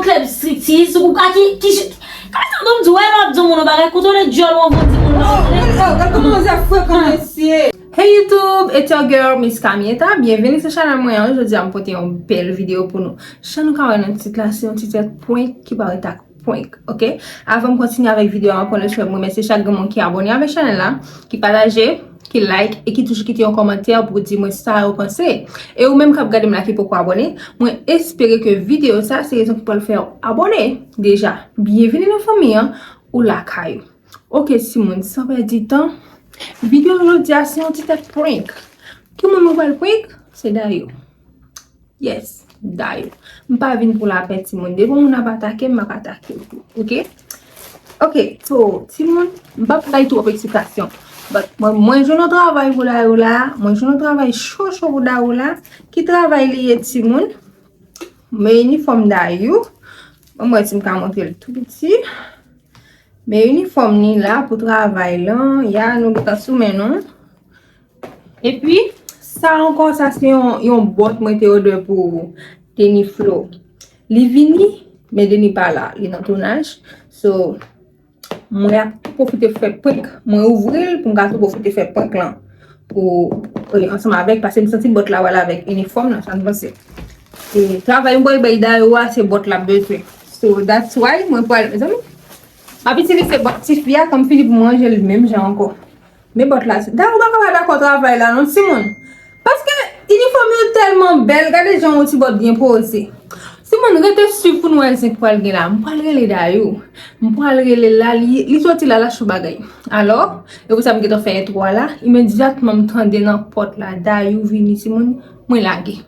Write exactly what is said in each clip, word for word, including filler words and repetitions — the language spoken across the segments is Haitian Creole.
Klèb striptiz, ou ka ki, ki, kòman sa, m di w, wè lè w ap di yon moun yon bagay, kontwole dyòl ou anvan w di moun nan. Oh, gad kòman manzè frekan, mesye. Hey YouTube, it's your girl Miss Kamieta. Byenveni sou chanèl mwen an. Jodi a m pote yon bèl videyo pou nou. Jan nou ka wè nan tit la, se yon ti tèt prank ki parèt ak prank, oke? Avan m kontinye avèk videyo a, m ap pran le swen pou m remèsye chak grenn moun ki abòne avèk chanèl la, ki pataje, ki like e ki toujou kite yon kòmantè pou di mwen sa yo panse. E ou menm k ap gade m la ki poko abòne, mwen espere ke videyo sa se rezon ki pral fè w abòne deja. Byenveni nan fanmi an, ou lakay ou. Oke, timoun, san pèdi tan, videyo jodi a se yon ti tèt prank. Ki moun mwen pral prank? Se Dayou. Yes, Dayou. M pa vin pou lapè, timoun. Depi yon moun ap atake m, m ap atake l tou. Oke? Oke, so, timoun, m p ap bay twòp eksplitasyon. But, mwen, mwen jwenn yon travay pou Dayou la. Mwen jwenn yon travay cho cho pou Dayou la. Ki travay li ye, timoun? Men inifòm Dayou. Ban m wè si m ka montre l tou piti. Men inifòm ni la pou travay lan. Ya, nou gentan sou men nou. Epi, sa ankò, sa se yon, yon bòt mwen te òdè pou Denis Flo. Li vini, men Denis pa la. Li nan tounaj. So, mwen ap pwofite fè prank. Mwen ouvri l pou m ka tou pwofite fè prank lan. Pou, e, ansanm avèk, paske m santi bòt la wè l avèk inifòm lan, sa m panse. E, travay m pral bay Dayou a, se bòt l ap bezwen. So, that's why mwen pral, mezanmi, m ap itilize bòt tifi a, kan m fini pou m ranje l menm jan ankò. Men bòt la, Dayou pa ka pa dakò travay la non, timoun. Paske inifòm yo tèlman bèl, gade jan yon ti bòt byen poze. Timoun, rete swiv pou nou wè zen k pral gen la. M pral rele Dayou. M pral rele l la, li, li soti la, l ap sou bagay. Alò, e pou sa m gentan fè entwo a la, imedyatman m tande nan pòt la, Dayou vini, timoun, mwen lage.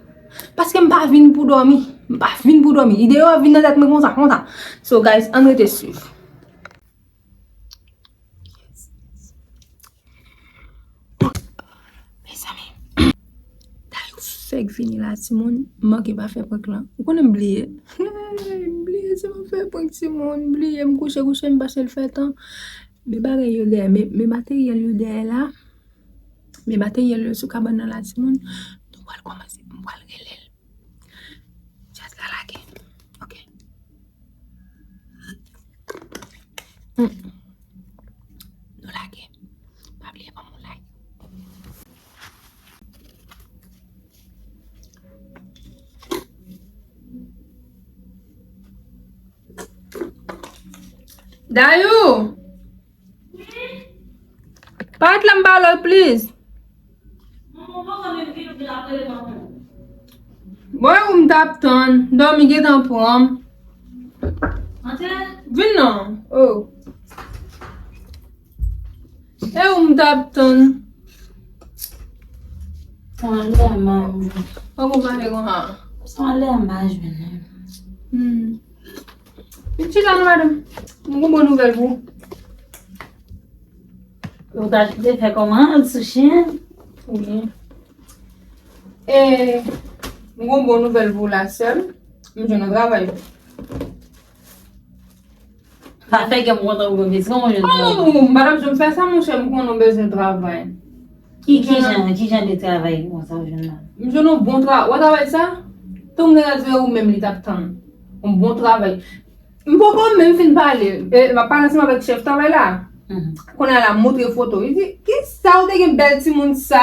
Paske m pa vin pou dòmi. M pa vin pou dòmi. Ide yo ap vin nan tèt mwen konsa, konsa. So, guys, ann rete swiv. Mezanmi, Dayou fèk vini la, timoun. M manke pa fè prank lan. Ou konnen m bliye. M bliye si m ap fè prank, timoun. M bliye, m kouche, kouche, m pase l fè tan. Men bagay yo dèyè, men, men materyèl yo dèyè la. Men materyèl yo sou kabann nan la, timoun. Nou pral kòmanse, m pral rele l. Djaz la lage. Ok. Hmm. Nou lage. Pa bliye ban m yon like. Dayou! Parèt la m pale w, please. Mwen ou m t ap tann, dòmi gentan pran m. Vin non. Oh. E ou m t ap tann. Sa lè m a jwenn. Poko pale konsa. Sa lè m a jwenn. Hmm. Vin chita non, madanm. M gon bon nouvèl pou ou. Ou ta kite fè kòman sou chen? Wi. E, m gon bon nouvèl pou w la, sè m. M jwenn yon travay. Pa fè kè m kontan pou mwen, piske mwen jwenn travay. Kòman ou, m pa t ap janm fè sa, monchè, m konnen w bezwen travay. Ki, ki jan, ki jan de travay konsa w jwenn la? M jwenn yon bon travay. Ou wè travay sa? Tonm de radyo ou menm li t ap tann. Yon bon travay. M poko menm fin pale. E, m ap pale ansanm avèk chèf travay la. Mhm. Kounye a la, m montre foto. Li di, "Kisa ou te gen bèl timoun sa?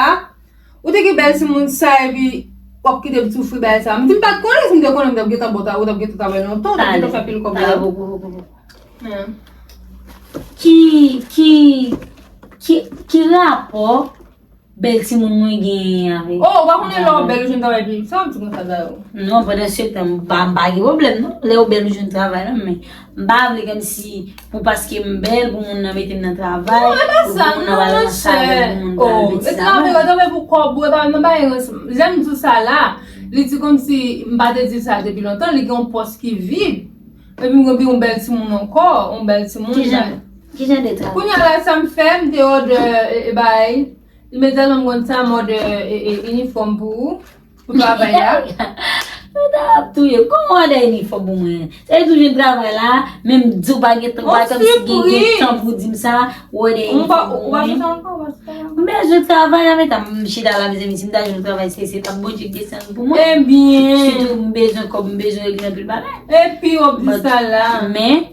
Ou te gen bèl timoun sa, epi w ap kite m soufri bagay sa?" M di, "M pa t konnen, si m te konnen, m t ap gentan ba w ta-, ou t ap gentan travay lontan, ou t ap gentan fè pil kòb la." Ki, ki, ki, ki rapò bèl timoun mwen genyen avè. Oh, ou pa konnen lè w bèl ou jwenn travay pi. Sa w ap di konsa, Dayou? Non, pandan se tan, m pa, m pa gen pwoblèm, non. Lè w bèl ou jwenn travay, non, men m pa vle kòmsi pou paske m bèl, pou moun nan mete m nan travay, non, e pa sa, non, monchè. Oh, e travay, travay pou kòb ou, e pa nan bagay rans. Jan m di w sa la, li di kòmsi m pa te di sa depi lontan, li gen yon pòs ki vid. Epi m gen yon bèl timoun ankò, yon bèl timoun. Ki jan, ki jan de travay? Kounye a la, sa m fè, m te òdè, e, e, bay. Imedyatman m konn sa, m òdè, e, e, inifòm pou ou, pou travay la. Yo ta ap touye m. Kòman w dèyè inifòm pou mwen? Se toujou travay la, menm di w pa gen tan, ou pa tann si gen, gen tan pou di m sa, ou dèyè inifòm pou mwen. Ou pa sou sa ankò, ou pa sou sa ankò. M bezwen travay la, men ta m chita la, mezanmi, si m ta jwenn travay, se, se t ap Bondye k desann pou mwen. Ebyen. Sitou, m bezwen kòb, m bezwen regle anpil bagay. Epi, w ap di sa la. Men,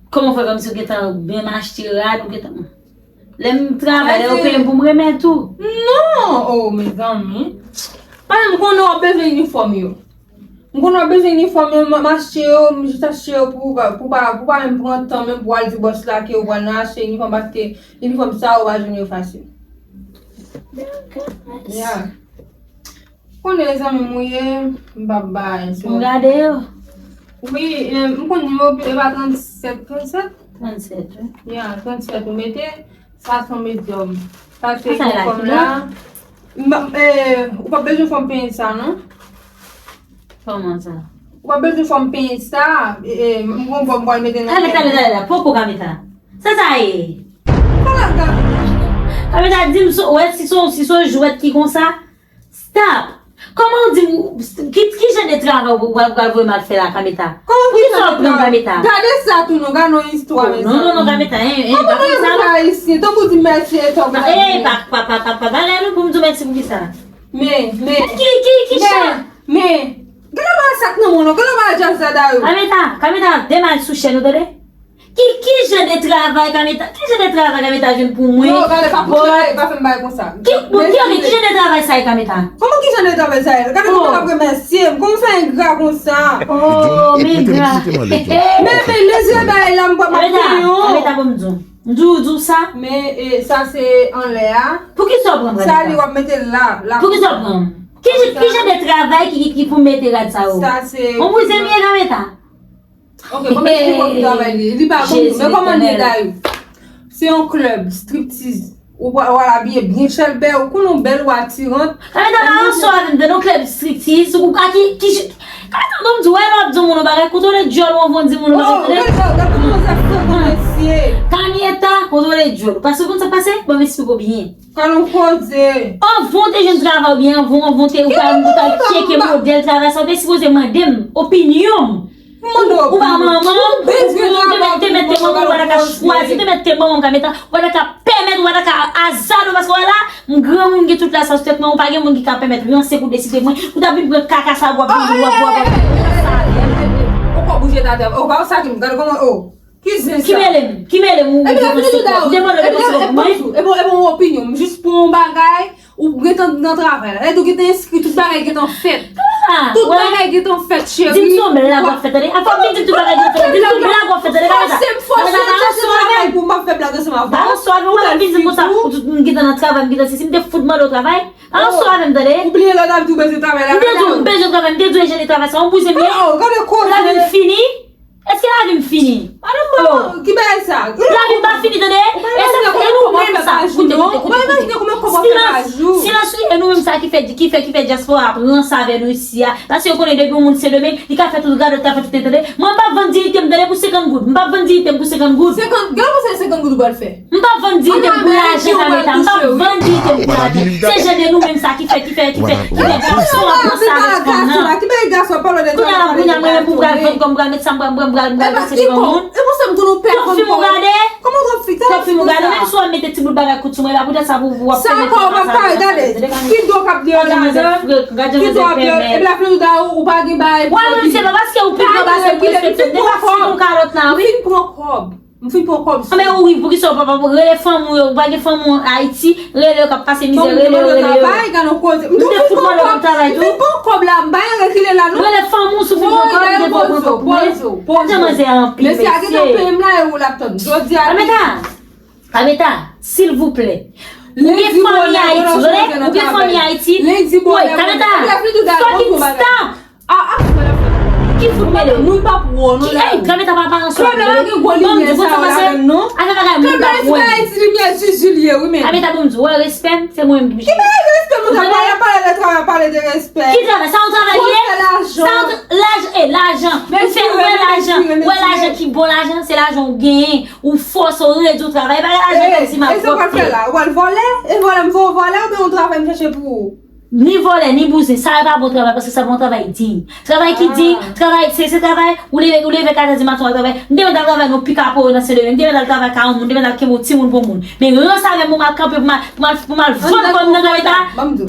kòman w fè kòmsi w gentan byen m achte rad, ou gentan. Lè m travay, lè yo peye m pou m remèt ou. Non! Oh, mezanmi. Paske m konnen w ap bezwen inifòm yo. M konnen w ap bezwen inifòm yo, m, m achte yo, m jis achte yo pou, pou pa, pou pa menm pran tan menm pou al di bòs la ke w pral nan achte inifòm, paske inifòm sa yo pa jwenn yo fasil. Ya. Konnen zanmi m ou ye, m p ap bay. M gade yo. Wi, eh, m konn nimewo, e pa trannsèt, trannsèt? Trannsèt, wi. Ya, trannsèt ou mete, sa se yon medyòm. Sa se yon fòm la. M, eh, ou pa bezwen fòm penyen sa, non? Kòman sa? Ou pa bezwen fòm penyen sa, eh, eh, m gon bò m pral mete nan. Talè, talè, talè, talè, poko kameta. Sa sa ye? Kameta di m, wè, si se yon, si se yon jwèt ki konsa, Stop! Kòman w di m, ki, ki jan de travay ou pral, pral voye m al fè la, Kameta? Pou ki sa w pran m, Kameta? Gade sa tou non, gade yon istwa, mezanmi. Non, non, non, Kameta, en, en, pa konn sa non. Kòman w fè ayisyen, tankou di mèsi e sa w pral di? Pa, pa, pa, pa, pa, pa, pa, non, pou m di w mèsi pou ki sa? Men, men. Ki, ki, ki jan? Men, gade yon bagay sa k nan men w non, gade yon bagay djaz la dayou. Kameta, Kameta, demach sou chèn ou, tande? Ki, ki jan de travay Kameta, ki jan de travay Kameta jwenn pou mwen? Non, gade, pa konn travay, pa fè m bagay konsa. Ki, bon, ki, ok, ki jan de travay sa ye Kameta? Kòman ki jan de travay sa ye? Gade kòman w ap remèsye m, kòman w fè engra konsa? Oh, m engra. Men, men, lezye bagay la, m pa m ap fè yon. Kameta, bon, m di w. M di w, di w sa. Men, e, sa se anlè a. Pou ki sa w pran m, Kameta? Sa li w ap mete la, la. Pou ki sa w pran m? Ki, ki jan de travay ki, ki, ki pou mete rad sa yo? Sa se. Bon, pou zemi e Kameta. Ok, bon, men ki bon travay li. Li pa bon. Men kòman li ye dayou? Se yon klèb striptiz. Ou pa, ou al abiye byen chèlbè, ou konn ou bèl, ou atirant. Kameta pa yon sò avè m, de yon klèb striptiz, ou pa ki, ki, Kameta, bon, m di w, wè, lè w ap di yon moun yon bagay, kontwole dyòl ou anvan w di moun yon bagay, tande? Oh, gade, gade kòman w ap fè kòmanse. Kameta, kontwole dyòl ou. Paske ou konn sa k pase? Ban m esplike w byen. Ka nou koze. Anvan w te jwenn travay oubyen anvan, anvan w te, ou ta, ou ta tcheke modèl travay sa, ou te sipoze mande m opinyon m. Ou pa manman m, ou te mèt te manman m, ou pa ta ka chwazi, ou te mèt te manman m, Kameta, ou pa ta ka pèmèt, ou pa ta ka azade, paske wè la, m granmoun, gen tout laj sa sou tèt mwen, ou pa gen moun ki ka pèmèt ranse pou deside mwen, ou ta vin pran kaka sa w ap vin, w ap, w ap, w ap. Ou pa bouje atè, ou pa sa ki m gade kòman, oh. Ki zen sa? Ki mele m? Ki mele m ou depanse kòb? Ou depanse kòb pou mwen? Epi, epi, epi, yon opinyon, m jis pou yon bagay, ou gentan nan travay la. Lè tou gentan enskri, tout bagay gentan fèt. Tout bagay gentan fèt, cheri. Di m se yon blag w ap fè, tande. Apa vin di m tout bagay gentan fèt. Di m se yon blag w ap fè, tande. Fòse m, fòse m chèche travay pou m ap fè blag ansanm avè w. Ba yon swa, nou pa vin di m konsa, m gentan nan travay, m gentan sesi, m te fout mande w travay. Ba yon swa avè m, tande. Ou bliye lè w t ap di w bezwen travay la. M te di w m bezwen travay, m te di w e jan de travay sa, yon bouzen m ye. Lavi m fini. Èske lavi m fini? Madanm mwen, ki bagay sa? Lavi m pa fini, tande. E sa k fè, e nou menm sa, koute, koute, koute, koute. Silans, silans wi, e nou menm sa ki fè, ki fè, ki fè dyaspora ap ranse avè nou isi a. Paske yo konnen depi yon moun Sendomeng, li ka fè tout radòt, ka fè tout, tande. Mwen m p ap vann diyite m, tande, pou senkant goud. M p ap vann diyite m pou senkant goud. Senkant, gade konsa senkant goud ou pral fè. M p ap vann diyite m pou lajan, Kameta. M p ap vann diyite m pou lajan. Se jan de nou menm sa ki fè, ki fè, ki fè, ki fè gason ap ranse avèk fanm nan. Kounye a la, kounye a, mwen menm pou m pral vann kò m, m pral met sa m pral, m pral, m pral, m pral ranse devan moun. Twòp fim ou gade? Twòp fim ou gade? Menm si w ap mete ti bout bagay kout sou mwen la, poutèt sa pou w ap fè mete sa. Ki do k ap deyò ladan? Ki do ap deyò? Epi la fin ou da ou pa gen bagay. Wè, menm se pa paske ou pi gran pase m respekte m. Depi w ap fè yon kalòt la, wi. M fin pran kòb. M fin pran kòb sou. Anben ou wi, poukisa w pa, pa rele fanmi w yo, ou pa gen fanmi w Ayiti, rele yo k ap pase mizè, rele yo, rele yo. M te fout mande w travay tou. M fin pran kòb la, m pa gen rekile la non. Rele fanmi w si w fin pran kòb, m te fout pran kòb pou mwen. Jan manzè a anpil, mesye. Mesye a gentan peye m la, e ou l ap tann. Jodi a. Kameta, Kameta, silvouplè. Ou gen fanmi Ayiti, tande? Ou gen fanmi Ayiti. Wi, Kameta, fucking stop. Ah, ah, ki fout mele? Moun pa pou ou, non. Ki, ey, Kameta pa paran swa. Klèb la gen gwo limyè sa yo ladan l non. Afè bagay moun pa pou ou. Klèb la se pa Ayiti limyè Zuzu l ye wi men. Kameta, bon, m di w, wè respè m, se mwen menm ki jere. Ki bagay de respè moun sa pale, pale de travay, pale de respè. Ki travay? Sa yon travay ye? Sa yon tra-, lajan, e, lajan. Ou fè, ou wè lajan, ou wè lajan ki bon lajan, se lajan ou genyen, ou fòse, ou redi w travay, e pa gen lajan kòmsi m ap pwòpte. E sa w pral fè la? Ou pral vòlè? E vòlè m fè w vòlè oubyen yon travay m chèche pou ou? Ni vòlè, ni bouzen, sa yo pa bon travay, paske sa pa yon travay diy. Travay ki diy, travay, se, se travay, ou leve, ou leve katè di maten, w al travay. M te mèt al travay nan Pikapoyo nan Sendomeng, m te mèt al travay kay yon moun, m te mèt al kenbe yon timoun pou moun. Men rans avè m pou m al kanpe, pou m al, pou m al, pou m al vann kò m nan travay ta,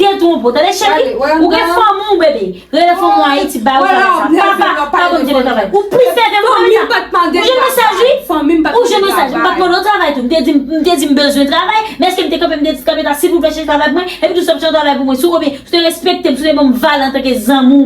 detwonpe w. Tande, cheri, ou gen fanmi w, bebe. Rele fanmi w Ayiti, ba yo travay sa. Papa, pa ban m travay. Ou plis nève m travay sa. Ou jwenn mesaj, wi. Ou jwenn mesaj. M pa t mande w travay tou. M te di, m te di m bezwen travay, men èske m te kanpe, m te di kanpe ta, silvouplè, chèche travay pou mwen? Epi tou, sa w ap chèche travay pou mwen, si w konbyen, si w te respekte m, si w te ban m valè antanke zanmi w,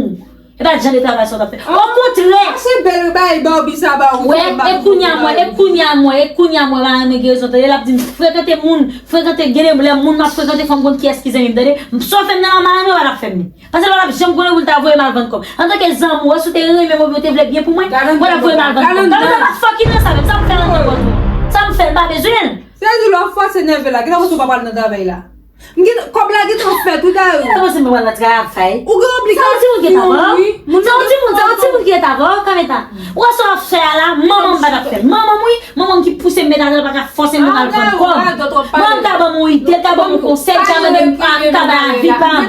e pa jan de travay sa w t ap fè. Okontrè! Achte bèl bagay Barbie sa ba ou. Wè, e kounye a mwen, e kounye a mwen, e kounye a mwen, pa renmen gen rezon, tande, l ap di m frekante moun, frekante, gen de lè moun m ap frekante, fò m konn kiyès ki zanmi m, tande. Sa w fè m nan la, m pa renmen, w pa t ap fè m li. Paske l pa t ap janm konnen pou l ta voye m al vann kò m. Antanke zanmi w, si w te renmen mwen, ou te vle byen pou mwen, ou pa t ap voye m al vann kò m. Gade, sa pa fucking nan sa menm, sa m fè anndan kò tou. Sa m fè, m pa bezwen l. Se di lè w fòse nève la, gentan panse w pa pral nan travay la. M gentan, kòb la gentan fèt, wi, Dayou. Sa panse m pa pral nan travay. Ou gen obligasyon, wi. Sa yon timoun ki rete avè w? Sa yon timoun, sa yon timoun ki rete avè w, Kameta. Ou wè sa w ap fè a la, manman m pa t ap fè l. Manman m, wi, manman m ki pouse m met atè, pa ka fòse m al vann kò m. Manman m ta ban m yon ide, ta ban m yon konsèy, ta mande m pa, ta bay avi pa m. M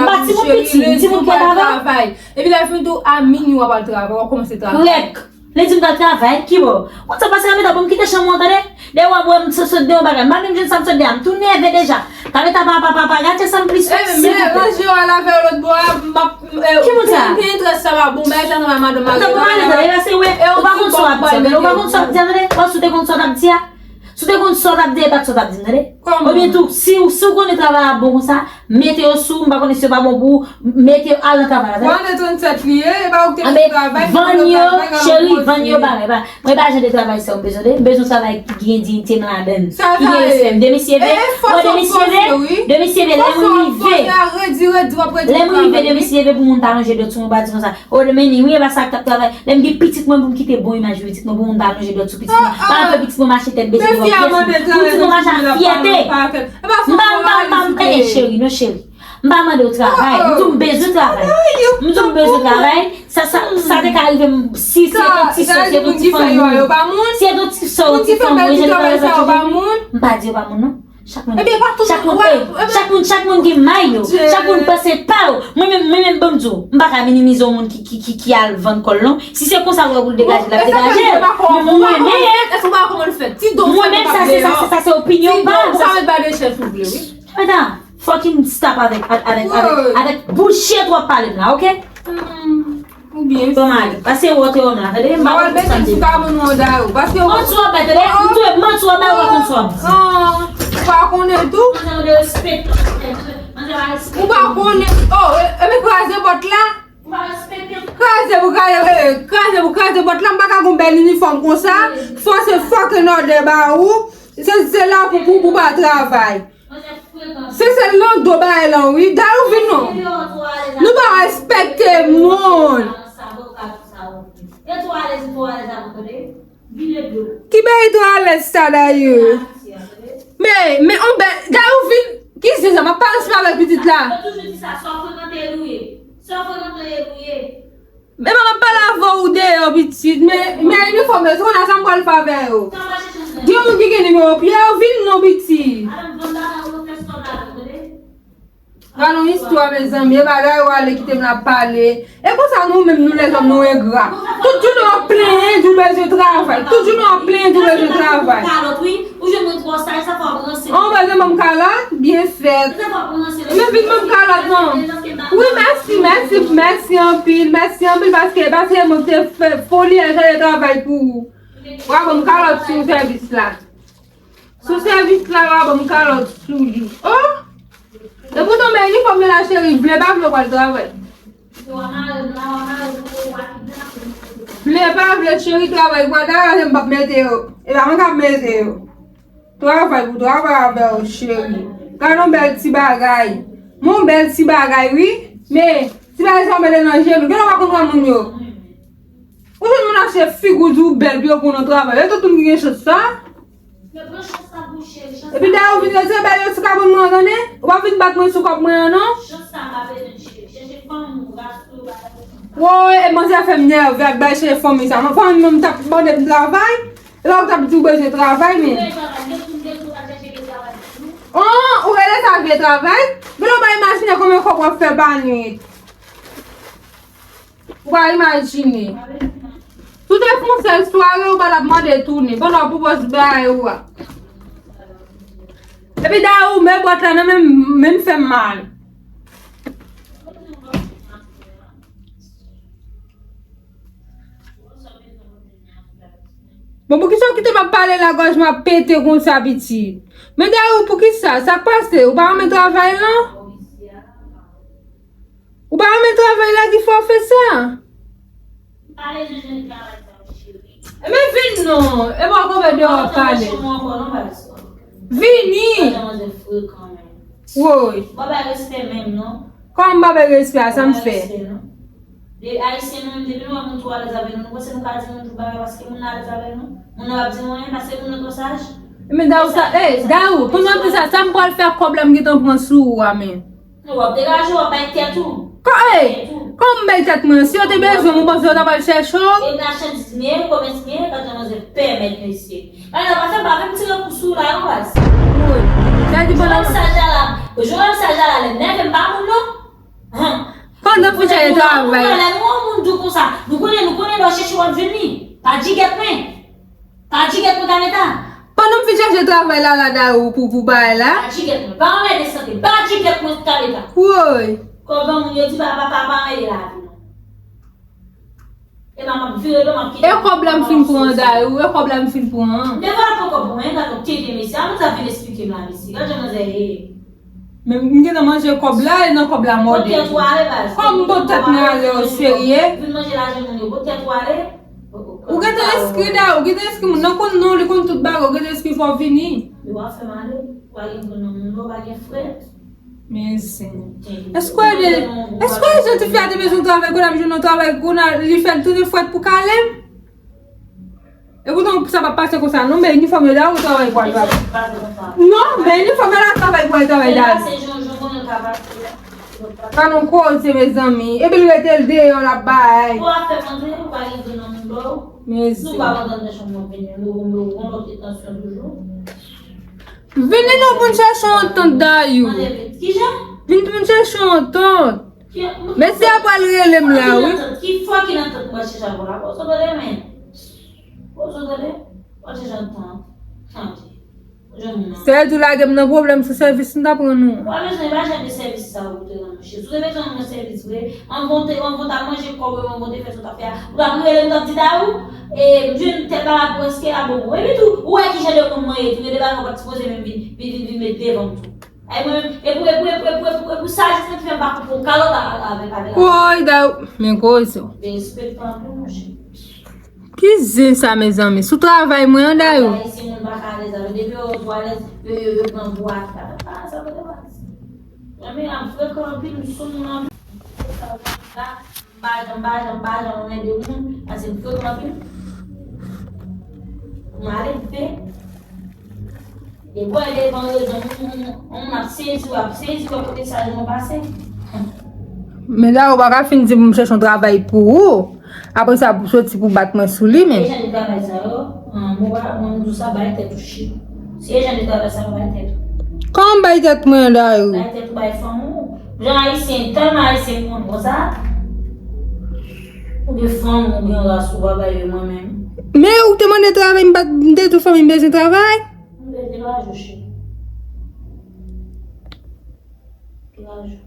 pa timoun piti, m timoun ki rete avè w. Epi lè l fin tou, a minwi w ap al travay, w ap kòmanse travay. Kòrèk. Li di m ta travay, ki bò? Ou sa pase Kameta, bon, m kite chanm ou an, tande. Dèyè w ap wè m sot, sot de yon bagay. M pa menm jwenn sa m sot de a, m tou nève deja. Kameta, pa, pa, pa, pa, gade sa m plis fè, silvouplè. Ranje w al avè yo lòt bò a, m ap, eh, ki moun sa? Pinterest sa pa bon, bagay sa nan madanm mari. Ou pa konn sa w ap di a, tande, ou pa konn sa w ap di a, tande. Ou pa konn sa w t ap di a. Si w te konn sa w t ap di, e pa t sa w t ap di m, tande. Kòman? Oubyen tou, si, si w konnen travay la bon konsa, mete yo sou, m pa konnen si yo pa bon pou ou, mete yo al nan travay la, tande. Pou ane trannsèt li ye, e pa ou ki te fè travay, vann yo, cheri, vann yo bagay, pa. Mwen pa jan de travay sa yo m bezwen, tande. M bezwen travay ki gen diyite m ladan l, ki gen respè m. Demisye ve, bon, demisye ve, demisye ve, lè m rive, lè m rive, demisye ve pou moun ta lonje dwèt sou mwen, pa di konsa. O, men ni, wi, e pa sa k t ap travay. Lè m gen pitit mwen pou m kite bon imaj pitit mwen, pou moun ta lonje dwèt sou pitit mwen. Pa fè pitit mwen mache tèt bese devan pyès mwen. Pou pitit mwen mache ak fyète. M pa, m pa, m pa, m pa, eh, cheri, non, cheri. M pa mande w travay. M di w m bezwen travay. M di w m bezwen travay. Sa, sa, sa te ka rive m, si se yon ti sè, se yon ti fanm mwen. Si se yon ti sè, yon ti fanm mwen, jan de travay sa yo pa moun. M pa di yo pa moun, non. Chak moun, chak moun, chak moun, chak moun gen may yo. Chak moun panse pa yo. Mwen menm, mwen menm, ban m di w, m pa ka minimize yon moun ki, ki, ki, ki al vann kò l, non. Si se konsa l wè pou l degaje l, l ap degaje l. Men mwen menm, mwen menm, sa se, sa se, sa se opinyon pa m. Sa se. Meta, fucking stop avèk, avèk, avèk, avèk bullshit w ap pale m la, oke? Ou byen. Ton mari, pase wòtè wòm la, tande, m pa konn sa m te di. Manti w ap bay, tande, ou tou manti w ap bay, ou pa konn sa w ap di. Ou pa konnen tou. Manzè, ou de respè. Manzè, pa respè. Ou pa konnen. Oh, e, e, men kraze pòt la. Ou pa respekte m. Kraze pou kraze, e, kraze pou kraze pòt la, m pa ka gon bèl inifòm konsa. Fò se fucking òdè ba ou. Se, se la pou, pou, pou pa travay. Se sèl nan do bagay lan wi. Dayou vin non. Nou pa respekte moun. Ki bagay twò alèz sa Dayou? Men, men on bèl Dayou vin. Ki zen sa? M ap pale ansanm avèk pitit la. Men m ap pale avè w deyò pitit, men, men inifòm yo, se konn sa m pral fè avè yo. Gen moun ki gen nimewo pye yo, vin non pitit. Gade yon istwa mezanmi, e bagay yo ale kite m la pale. E konsa nou menm nou lèzòm nou engra. Tout jounen w ap plenyen di w bezwen travay. Tout jounen w ap plenyen di w bezwen travay. Ou jwenn mwen twò saj, sa fè w ap ranse. An, w bezwen ban m kalòt? Byen fèt. Sa fè w ap ranse. Men vin ban m kalòt non. Wi, mèsi, mèsi, mèsi anpil, mèsi anpil paske, paske mwen te fè foli a jan de travay pou ou. W a ban m kalòt sou sèvis la. Sou sèvis la, w a ban m kalòt sou li. Oh! Epoutan, men inifòm yo la, cheri, vle pa vle, w pral travay. Vle pa vle, cheri, travay pou al travay, m p ap mete yo. E pa mwen k ap mete yo. Travay pou travay avè yo, cheri. Gade yon bèl ti bagay. Men yon bèl ti bagay, wi. Men, ti bagay sa w mete nan je nou. Gen lè w pa konn wè moun yo. Ou jwenn moun achte figi w di w bèl, pi yo pran w nan travay. E tout moun ki gen chans sa. Epi dayè ou vin retire bèl yo sou kabrit mwen an, tande? Ou pa vin bat mwen sou kòb mwen an, non? Woy, e manzè fè m nève ak bay cheri fanmi sa. Mwen fanmi mwen m t ap mande m travay. E la ou t ap di ou bezwen travay, men. Oh, ou rele sa vye travay? Vle w pa imajine konbyen kòb w ap fè pa nwit. Ou pa imajine. Si w te fè yon sèl sware, ou pa t ap mande tounen. Pandan w pwopòz bay ou a. Epi dayè ou men bwat la nan menm, menm fè m mal. Bon, poukisa w kite m ap pale la, gòj mwen ap pete konsa, pitit? Men dayè ou, poukisa? Sa k pase? Ou pa renmen travay lan? Ou pa renmen travay la ki fè w fè sa? Ebyen vin non. E pa konbyen de w ap pale. Vini. Woy. Kòman m pa bay respè a, sa m fè? Depi Ayisyen nou menm, depi nou wè moun twò alèz avè nou, nou panse nou ka di moun tout bagay paske moun nan alèz avè nou? Moun nan p ap di nou anyen paske moun nan twò saj? Men dayè ou sa, ey, dayè ou, pandan w ap di sa, sa m pral fè ak kòb la m gentan pran sou ou a, men. Nou w ap degaje w, w ap bay tèt ou. Kò, ey, kòman m bay tèt mwen? Si yo te bezwen m, ou panse yo ta pral chèche w? E machandiz m ye, komès m ye, gad jan manzè pèmèt mesye. Gade la, pa fè m, pa fè m tire kou sou ou la non baz. Woy. Sa di pandan Jovenel Sajala, Jovenel Sajala lè nève m pa moun non. Hum. Pandan m fin chèche travay. Lè nou wè yon moun di w konsa, nou konnen, nou konnen lè w chèche w ap jwenn li. Pa djigèt mwen. Pa djigèt mwen Kameta. Pandan m fin chèche travay la, la dayè ou pou, pou bagay la. Pa djigèt mwen. Pa anmède sante. Pa djigèt mwen Kameta. Woy. Kòb granmoun yo di pa, pa, pa, pa anmède lavi nou. E pa m ap vire do m ap kite. E kòb la m fin pran dayè ou, e kòb la m fin pran an. M te pral pran kòb pou mwen, gade yon tenten mesye. A moun sa vin esplike m la mesye. Gade jan manzè ye. Men m gentan manje kòb la, e nan kòb la m mòde. Pot tèt ou ale baz. Kòm pot tèt mwen ale, ou serye? Vin manje lajan moun yo, pot tèt ou ale. Ou gentan enskri dayè, ou gentan enskri moun nan konn non, li konn tout bagay, ou gentan enskri fò w vini. Yo ap fè m ale, ou al gen granmoun nan, ou pa gen frè. Men zen. Èske w ede, èske w ede tifi a te bezwen travay, kounye a m jwenn yon travay, kounye a li fè l tounen frèt pou kale m? E poutan sa p ap pase konsa non, men inifòm yo dayè ou travay pou al travay. Non, men inifòm yo la travay pou al travay dayè. Pa nan koze mezanmi. Epi l rete l deyò l ap bay. Mezanmi. Vini non pou n chèche yon antant dayè ou. Vin pou n chèche yon antant. Mesye a pral rele m la wi. Ki fwa ki nan tant mwen chèche avè w la? Poze w tande men. Poze w tande. Poze jan tan. Tande. Jan moun nan. Sè di w lage m nan pwoblèm sou sèvis m ta pran nou. Ou pa bezwen, e pa jan de sèvis sa ou te nan mouche. Si w te bezwen yon sèvis vre, anvan w te, anvan w ta manje kòb ou, anvan w te fè sa w ta fè a, ou t ap rele m, t ap di dayè ou, e, m jwenn tèl bagay pou èske a bon. Epi tou, ou wè ki jan de moun mwen ye, tou gen de bagay ou pa t sipoze menm vin, vin, vin, vin met devan m tou. Ay mwen menm, e pou, e pou, e pou, e pou, e pou, e pou sa jis mwen ki fè m pa koupe yon kalòt avèk, avèk, avèk. Woy, dayè ou, men koze w. Derespektan anpil, monchè. Ki zen sa, mezanmi? Sou travay mwen an, dayè ou. Ayisyen, moun pa ka alèz avè yo. Depi yo wè w twò alèz, yo, yo, yo pran pou akit avèk. Ah, sa pote pa. Mezanmi, m frekan anpil, m sou moun anpil. M pa janm, m pa janm, m pa janm anmède moun, paske m frekan anpil. M ale, m fè. Depi w devan rezon, moun, moun, moun ap sezi, w ap sezi, w ap kote sa yo pase. Men la, ou pa ka fin di pou m chèche yon travay pou ou. Apre sa, pou soti pou bat mwen sou li, men. E jan de travay sa yo, an, mwen pa, mwen m di w sa, bay tèt ou chip. Se jan de travay sa yo, bay tèt ou. Kòman bay tèt mwen, dayè ou? Bay tèt ou, bay fanm ou. Jan ayisyen, tèlman ayisyen konn konsa. Ou gen fanm, ou gen ras, ou pa bay yo mwen menm. Men ou te mande travay, m pa t, m te di w fanmi m bezwen travay. M te di lajou, cheri. Lajou.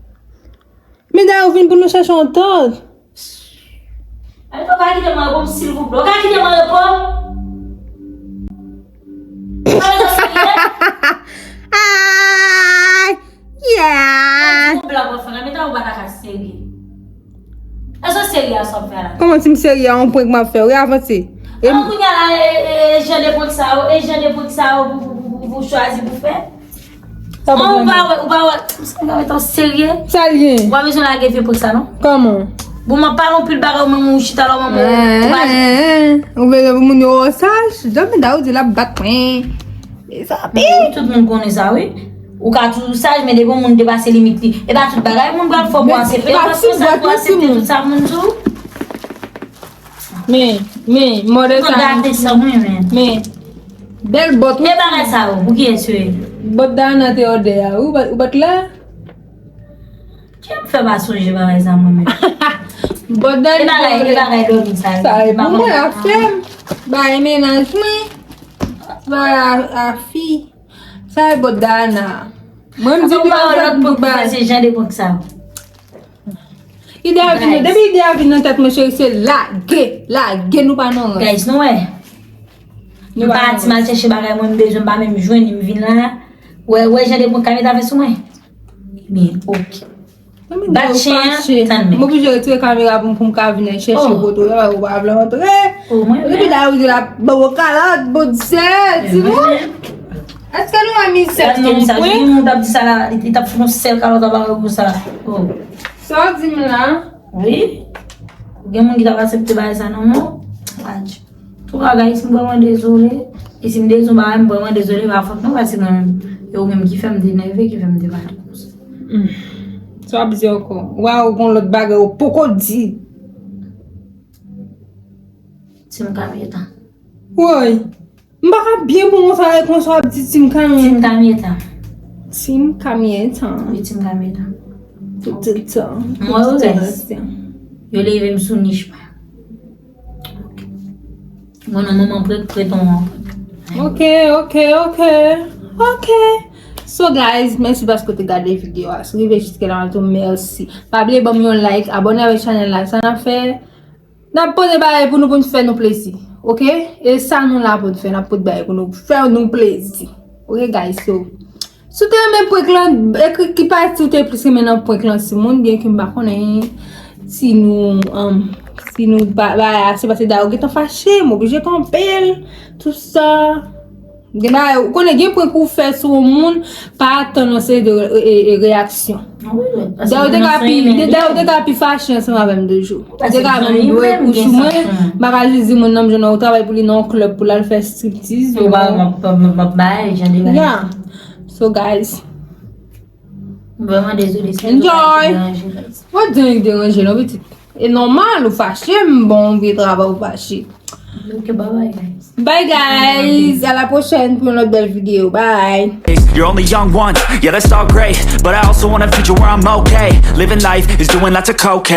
Men dayè ou vin pou nou chèche yon antant. Ay, ou ka kite mwen repo m, silvouplè. Ou ka kite mwen repo m? Ay, yeah. Yon blag w ap fè la, men ta ou pa ta ka serye. Èske w serye a sa w ap fè la? Kòman si m serye a yon prank m ap fè? Wi, avanse. E an, kounye a la, e, e, e jan de prank sa yo, e jan de prank sa yo pou, pou, pou, pou, pou chwazi pou fè? Sa pou ou pa wè, ou pa wè, m santi w serye. Sa l gen? Ou pa bezwen lage vye prank sa, non? Kòman? Bon, m ap pale yon pil bagay, ou menm ou chita la, ou menm ou pa. Ou bezwen pou moun yo wè w saj? Janm da ou di l ap bat mwen. Mezanmi. Tout moun konnen sa, wi. Ou ka toujou saj, men depi yon moun depase limit li, e pa tout bagay moun pral fè pou aksepte. E pa tout bagay tout sa moun di w. Men, men, mòde sa. Gate sa, mwen, men. Men, bèl bòt. Men bagay sa yo, pou kiyès yo ye? Bòt Dana te òdè a, ou bat, ou bat la? Kè m fè pa sonje bagay sa mwen menm. Bòt Dana e bagay, e bagay dòmi sa. Sa e pou mwen, afè m. Bagay mennaj mwen. Bagay a, a fi. Sa e bòt Dana. Mwen m di pou lòt pou bagay. Se jan de prank sa. Ide a vin, depi ide a vin nan tèt mwen, cheri, se lage, lage, nou pa nan rans. Guys, nou wè. M pati m al chèche bagay mwen m bezwen, m pa menm jwenn li, m vin la. Wè, wè jan de prank Camille ta fè sou mwen. Men, ok. Bat chen an, tann men. M oblije retire kamera pou m, pou m ka vin al chèche kote w la, ou pa vle antre. Depi la ou di la, bon, bon kalòt, bon sèl, timoun. Èske nou wè mizè nou pran? Moun t ap di sa la, li t ap fout yon sèl kalòt anba yo konsa. Sa w di m la? Wi. Gen moun ki t ap aksepte bagay sa non, non. Antouka, guys, m vrèman dezole. E si m te di yon bagay, m vrèman dezole, pa fòt mwen, paske mwen menm, e ou menm ki fè m te nève, ki fè m te pale konsa. Sa w ap di ankò? Waw, gon lòt bagay ou poko di. Tim Kamyetan. Woy. M pa ka byen pou mwen sa, konsa w ap di Tim Kamyetan. Tim Kamyetan. Tim Kamyetan. Wi, Tim Kamyetan. Tout, tout tan. Mwen, yo leve m sou nich mwen. Mwen non, manman prèt, prèt on. Ok, ok, ok. Ok. So guys, mèsi paske w te gade videyo a. Si w rive jiske la, mwen di w mèsi. Pa bliye ban m yon like, abòne avèk chanèl la. Sa n ap fè, n ap poze bagay pou nou, pou n fè nou plezi. Ok? E sa nou la pou n fè, n ap pote bagay pou nou fè nou plezi. Ok guys, so. Si w te renmen prank lan, ekri ki pati ou te plis renmen nan prank lan, timoun, byenke m pa konnen si nou, um, si nou ba, ba, se paske dayè ou gentan fache, m oblije kanpe l, tout sa. Gen bagay, ou konnen gen prank ou fè sou yon moun, pa atann yon seri de re-, e, e, reyaksyon. Dayè ou te ka pi, dayè ou te ka pi fache ansanm avè m de jou. Ou te ka menm dwe kou sou mwen, m pa ka jis di moun nan m jwenn nan ou travay pou li nan yon klèb pou l al fè striptiz. Ou pa, m ap, m ap, m ap bay, jan de bagay. Yeah. So guys. M vrèman dezole si enjoy. Mwen di yon deranje non pitit. E nòmal ou fache, m bon vye travay ou fache. Ok, bye bye guys. Bye guys, à la prochaine pou yon lòt bèl videyo. Bye. You're only young once, yeah, that's all great. But I also want a future where I'm okay. Living life is doing lots of cocaine.